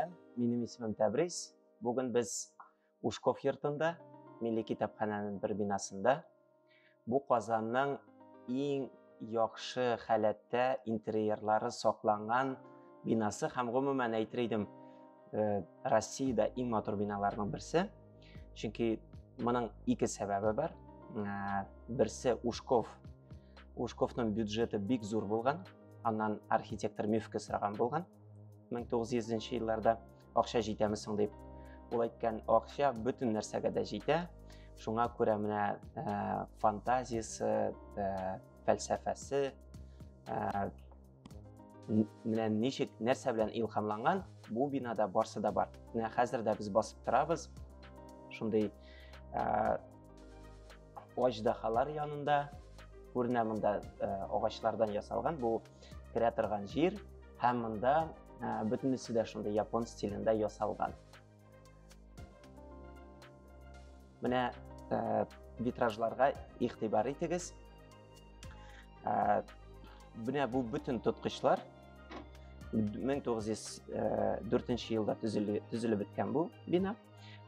Сәлам, минем исемем Тәбрис. Бүген без Ушков йортында, Милли китапханәнең бер бинасында. Бу Казанның иң яхшы халәттә интерьерлары сакланган бинасы һәм гомумән әйтер идем, Россиядә иң матур биналарның берсе. Чөнки моның ике сәбәбе бар. Берсе Ушков. Ушковның бюджеты бик зур булган. Аннан архитектор Мифке сораган булган. 1900 елларда акча җитәме соң дип. Ул әйткән, акча бөтен нәрсәгә дә җитә. Шуңа күрә менә фантазиясе, фәлсәфәсе, менә ничек нәрсә белән илһамланган, бу бинада барсы да бар. Менә хәзер дә без басып торабыз. Шундый аждахалар янында күренә монда агачлардан ясалган бу керә торган җир һәм монда бөтенесе дә шундый япон стилендә ясалган. Менә витражларга игътибар итегез. Менә бу бөтен тоткычлар 1904 елда төзелеп беткән бу бина.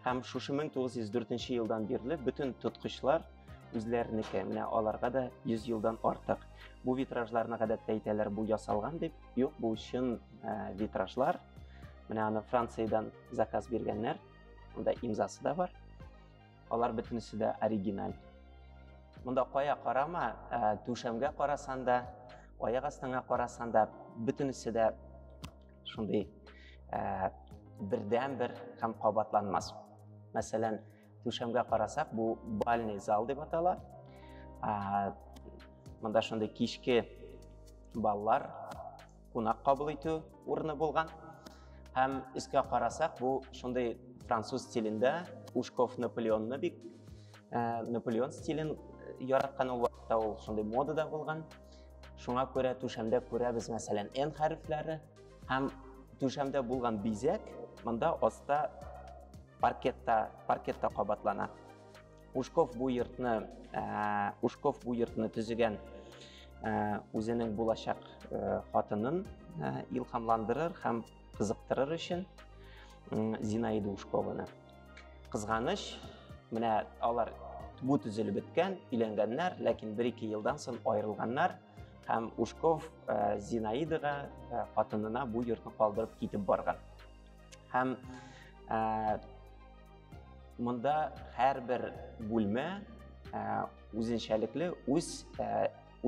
Һәм шушы 1904 елдан бирле бөтен тоткычлар үзләренеке. Менә аларга да 100 елдан артык. Бу витражларны гадәттә әйтәләр, бу ясалган дип. Юк, бу чын витражлар. Менә аны Франциядән заказ биргәннәр. Монда имзасы да бар. Алар бөтенесе дә оригиналь. Монда кая карама, түшәмгә карасан да, аяк астыңа карасан да, бөтенесе дә шундый бердән-бер һәм кабатланмас. Мәсәлән, түшәмгә карасак, бу бальный зал дип атала. Монда шундый кичке баллар, кунак кабул итү урыны булган. Һәм өскә карасак, бу шундый француз стилендә Ушков Наполеонны бик Наполеон стилен яраткан ул вакытта ул шундый модада булган. Шуңа күрә түшәмдә күрәбез, мәсәлән, Н хәрефләре һәм түшәмдә булган бизәк монда аста паркетта кабатлана. Ушков бу йортны, Ушков бу йортны төзегән үзенең булачак хатынын илһамландырыр һәм кызыктырыр өчен Зинаида Ушкованы. Кызганыч, менә алар бу төзелеп беткән, өйләнгәннәр, ләкин бер-ике елдан соң аерылганнар һәм Ушков Зинаидага, хатынына бу йортны калдырып китеп барган. Һәм монда һәрбер бүлмә үзенчәлекле үз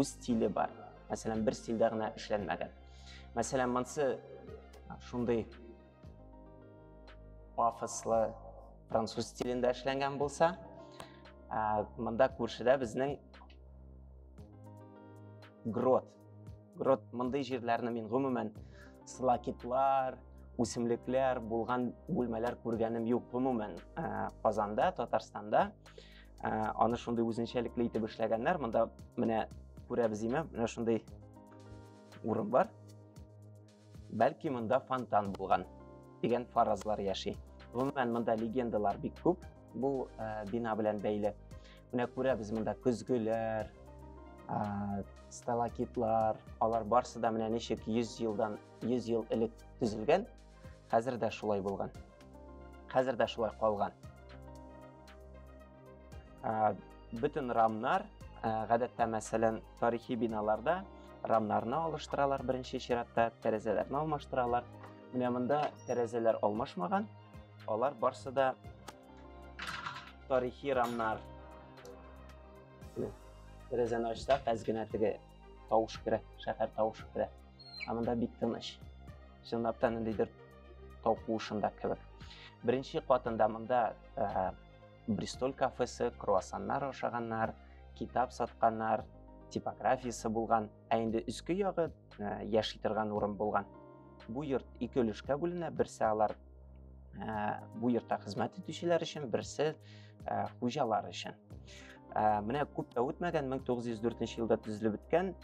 стиле бар. Мәсәлән, бер стильдә генә эшләнмәгән. Мәсәлән, монсы шундый пафослы француз стилендә эшләнгән булса, монда күршедә безнең грот. Грот мондый җирләрне мин гомумән слакитлар, үсемлекләр булган бүлмәләр күргәнем юк гомумән Казанда, Татарстанда. Аны шундый үзенчәлекле итеп эшләгәннәр. Монда менә күрәбез име, менә шундый урын бар. Бәлки монда фонтан булган дигән фаразлар яши. Гомумән монда легендалар бик күп бу бина белән бәйле. Менә күрәбез монда көзгеләр, сталакитлар, алар барсы да менә ничек 100 елдан 100 ел элек төзелгән, хәзер дә шулай булган. Хәзер дә шулай калган. Бөтен рамнар, гадәттә, мәсәлән, тарихи биналарда рамнарны алыштыралар беренче чиратта, тәрәзәләрне алмаштыралар. Менә монда тәрәзәләр алмашмаган, алар барсы да тарихи рамнар. Тәрәзәне ачсак, әз генә теге тавыш керә, шәһәр тавышы керә. Ә монда бик тыныч. Чынлап та ниндидер тау куышында кебек. Беренче катында монда Бристоль кафесы, круассаннар ашаганнар, китап сатканнар, типографиясе булган. Ә инде өске ягы яши торган урын булган. Бу йорт ике өлешкә бүленә. Берсе алар бу йортта хезмәт итүчеләр өчен, берсе хуҗалар өчен. Менә күп тә үтмәгән, 1904 елда төзелеп беткән,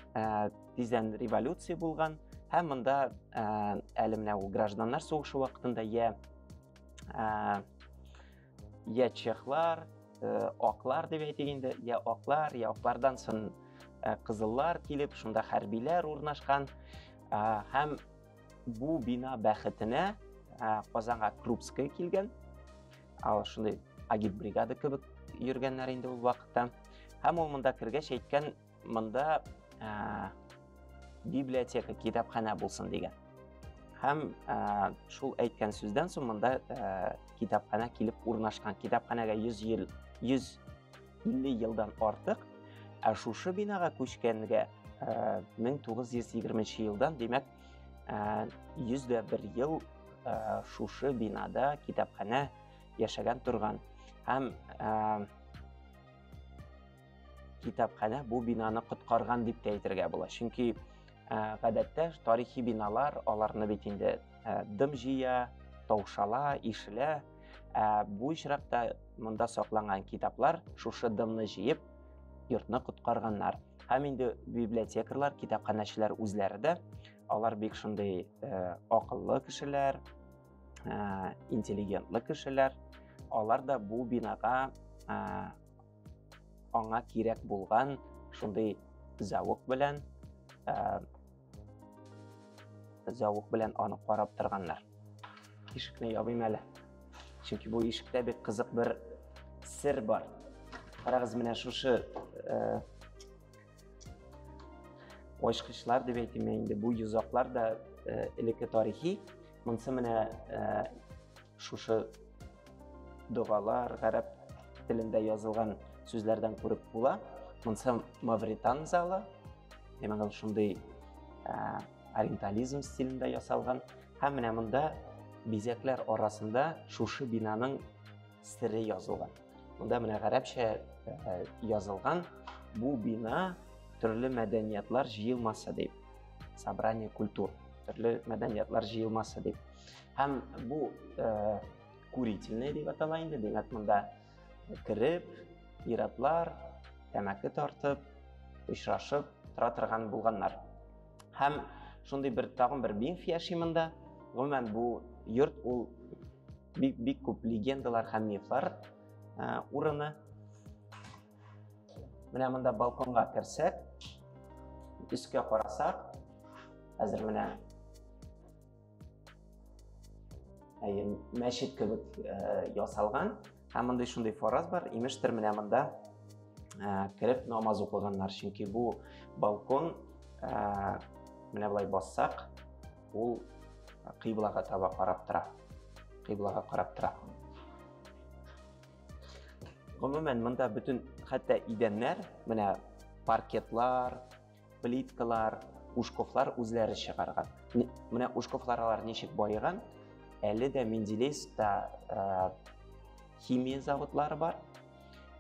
тиздән революция булган һәм монда әле менә ул гражданнар сугышы вакытында я чехлар, аклар дип әйтик инде, я аклар, я аклардан соң кызыллар килеп, шунда хәрбиләр урнашкан. Һәм бу бина бәхетенә Казанга Крупская килгән. Ал шундый агитбригада кебек йөргәннәр инде ул вакытта. Һәм ул монда кергәч әйткән, монда библиотека, китапханә булсын дигән. Һәм шул әйткән сүздән соң монда китапханә килеп урнашкан. Китапханәгә 100 ел, 150 елдан артык, ә шушы бинага күчкәнгә 1920 елдан, димәк, 101 ел шушы бинада китапханә яшәгән торган. Һәм китапханә бу бинаны коткарган дип тә әйтергә була. Чөнки гадәттә тарихи биналар, аларны бит инде дым җыя, таушала, ишелә. Ә бу очракта монда сакланган китаплар шушы дымны җыеп, йортны коткарганнар. Һәм инде библиотекарлар, китапханәчеләр үзләре дә, алар бик шундый акыллы кешеләр, интеллигентлы кешеләр. Алар да бу бинага аңа кирәк булган шундый зәвык белән аны карап торганнар. Ишекне ябыйм әле. Чөнки бу ишектә бик кызык бер сер бар. Карагыз, менә шушы ачкычлар дип әйтим инде, бу йозаклар да элекке тарихи. Монысы менә шушы догалар, гарәп телендә язылган сүзләрдән күреп була. Монысы Мавритан залы. Димәк, ул шундый ориентализм стилендә ясалган. Һәм менә монда бизәкләр арасында шушы бинаның сере язылган. Монда менә гарәпчә язылган: бу бина төрле мәдәниятлар җыелмасы дип. Собрание культур, төрле мәдәниятлар җыелмасы дип. Һәм бу курительный дип атала инде. Димәк, монда кереп, ир-атлар тәмәке тартып, очрашып тора торган булганнар. Һәм шундый бер тагын бер миф яши монда. Гомумән, бу йорт ул бик бик күп легендалар һәм мифлар урыны. Менә монда балконга керсәк, өскә карасак, хәзер менә әйе, мәчет кебек ясалган. Һәм мондый шундый фараз бар, имештер, менә монда кереп намаз укыганнар. Чөнки бу балкон менә болай бассак, ул кыйблага таба карап тора. Кыйблага карап тора. Гомумән, монда бөтен хәтта идәннәр, менә паркетлар, плиткалар, Ушковлар үзләре чыгарган. Менә Ушковлар алар ничек баеган? Әле дә Менделеевскта химия заводлары бар.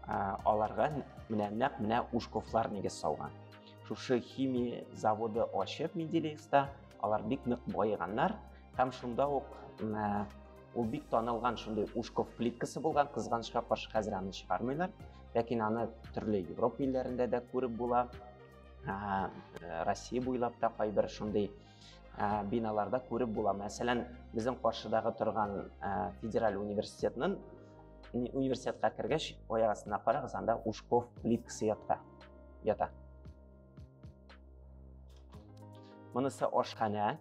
Аларга менә нәкъ менә Ушковлар нигез салган. Шушы химия заводы ачып Менделеевскта алар бик нык баеганнар һәм шунда ук ул бик танылган шундый Ушков плиткасы булган, кызганычка каршы хәзер аны чыгармыйлар, ләкин аны төрле Европа илләрендә дә күреп була. Россия буйлап та кайбер шундый биналарда күреп була. Мәсәлән, безнең каршыдагы торган федераль университетның университетка кергәч, аяк астына карагыз, анда Ушков плиткасы ята. Монысы ашханә.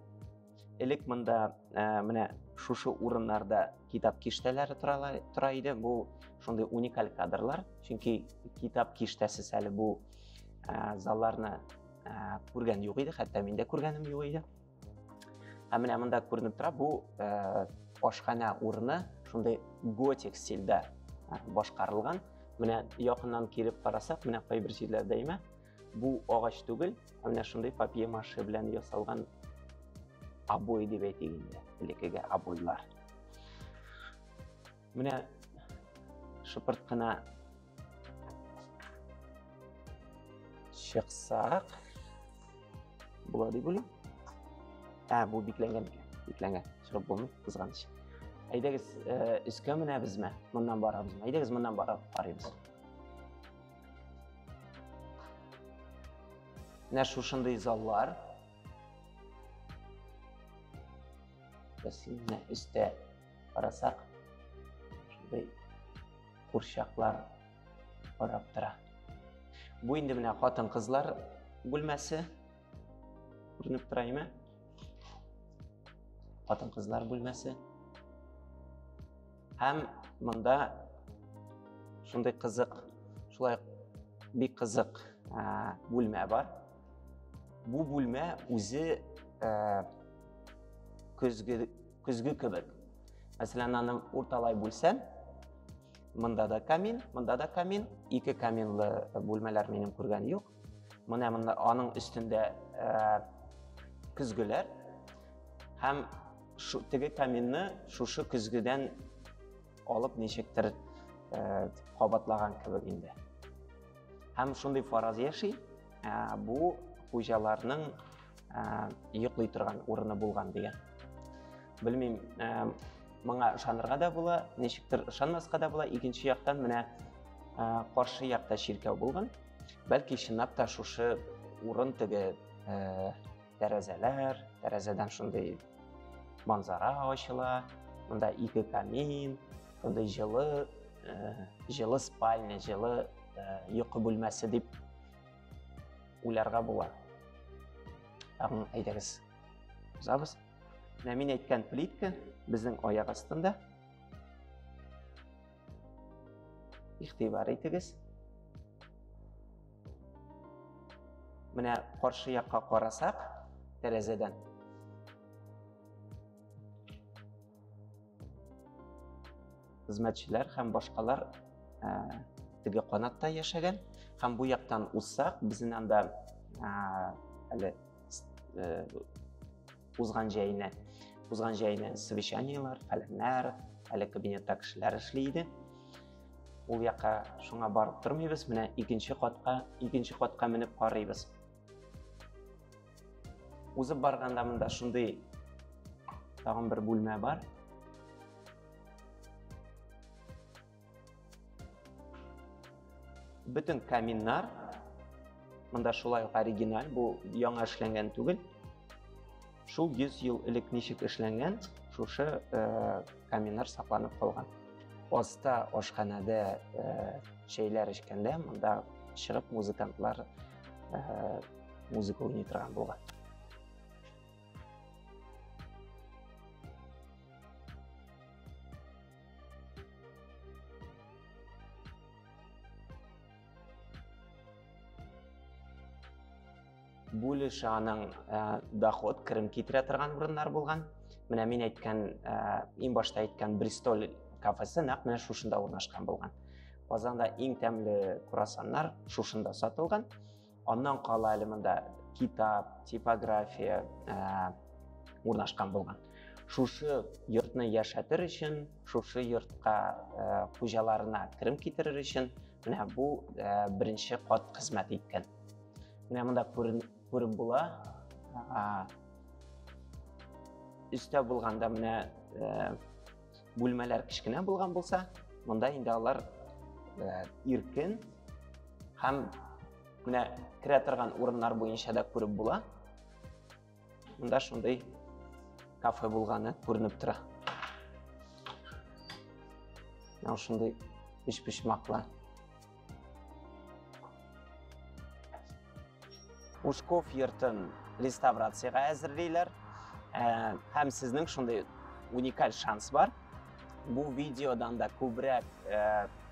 Элек монда менә шушы урыннарда китап киштәләре тора иде. Бу шундый уникаль кадрлар, чөнки китап киштәсез әле бу залларны күргән юк иде, хәтта мин дә күргәнем юк иде. Ә менә монда күренеп тора, бу ашханә урыны шундый готик стильдә башкарылган. Менә якыннан килеп карасак, менә кайбер җирләрдә имә, бу агач түгел, ә менә шундый папье-маше белән ясалган обой дип әйтик инде, элеккеге обойлар. Менә шыпырт кына чыксак була дип уйлыйм. Ә, бу бикләнгән икән. Бикләнгән. Чыгып булмый, кызганыч. Әйдәгез, өскә менәбезме? Моннан барабызмы? Әйдәгез, моннан барып карыйбыз. Менә шушындый заллар. Без менә өстә карасак, шундый курчаклар карап тора. Бу инде менә хатын-кызлар бүлмәсе. Күренеп тора име? Хатын-кызлар бүлмәсе. Һәм монда шундый кызык, шулай бик кызык бүлмә бар. Бу бүлмә үзе көзге, көзге кебек. Мәсәлән, аны урталай бүлсәм, монда да камин, монда да камин, ике каминлы бүлмәләр минем күргән юк. Менә монда аның өстендә көзгеләр һәм шу, теге каминны шушы көзгедән алып ничектер кабатлаган кебек инде. Һәм шундый фараз яши, бу хуҗаларның йоклый торган урыны булган дигән. Белмим, моңа ышанырга да була, ничектер ышанмаска да була. Икенче яктан менә каршы якта чиркәү булган. Бәлки чынлап та шушы урын теге тәрәзәләр, тәрәзәдән шундый манзара ачыла, монда ике камин, шундый җылы, җылы спальня, җылы йокы бүлмәсе дип уйларга була. Тагын әйдәгез, узабыз. Менә мин әйткән плитка безнең аяк астында. Игътибар итегез. Менә каршы якка карасак, тәрәзәдән. Хезмәтчеләр һәм башкалар теге канатта яшәгән. Һәм бу яктан узсак, безнең анда әле узган җәйне, узган җәйне совещаниеләр, фәләннәр, әле кабинетта кешеләр эшли иде. Ул якка шуңа барып тормыйбыз, менә икенче катка, икенче катка менеп карыйбыз. Узып барганда монда шундый тагын бер бүлмә бар. Бөтен каминнар монда шулай ук оригиналь, бу яңа эшләнгән түгел. Шул 100 ел элек ничек эшләнгән, шушы каминнар сакланып калган. Аста ашханәдә чәйләр эчкәндә монда чыгып музыкантлар музыка уйный торган булган. Бу өлеше аның доход, керем китерә торган урыннар булган. Менә мин әйткән, иң башта әйткән Бристоль кафесы нәкъ менә шушында урнашкан булган. Казанда иң тәмле круассаннар шушында сатылган. Аннан кала әле монда китап, типография урнашкан булган. Шушы йортны яшәтер өчен, шушы йортка хуҗаларына керем китерер өчен менә бу беренче кат хезмәт иткән. Менә монда күреп була. Өстә булганда менә бүлмәләр кечкенә булган булса, монда инде алар иркен һәм менә керә торган урыннар буенча да күреп була. Монда шундый кафе булганы күренеп тора. Менә шундый өчпочмаклы. Ушков йортын реставрациягә әзерлиләр. Һәм сезнең шундый уникаль шанс бар. Бу видеодан да күбрәк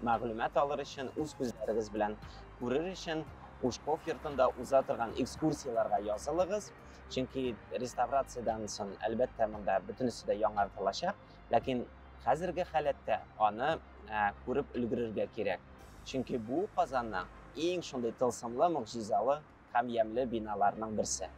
мәгълүмат алыр өчен, үз күзләрегез белән күрер өчен Ушков йортында уза торган экскурсияләргә язылыгыз. Чөнки реставрациядән соң, әлбәттә, монда бөтенесе дә яңартылачак. Ләкин хәзерге халәттә аны күреп өлгерергә кирәк. Чөнки бу Казанның иң шундый тылсымлы, могҗизалы һәм ямьле биналарының берсе.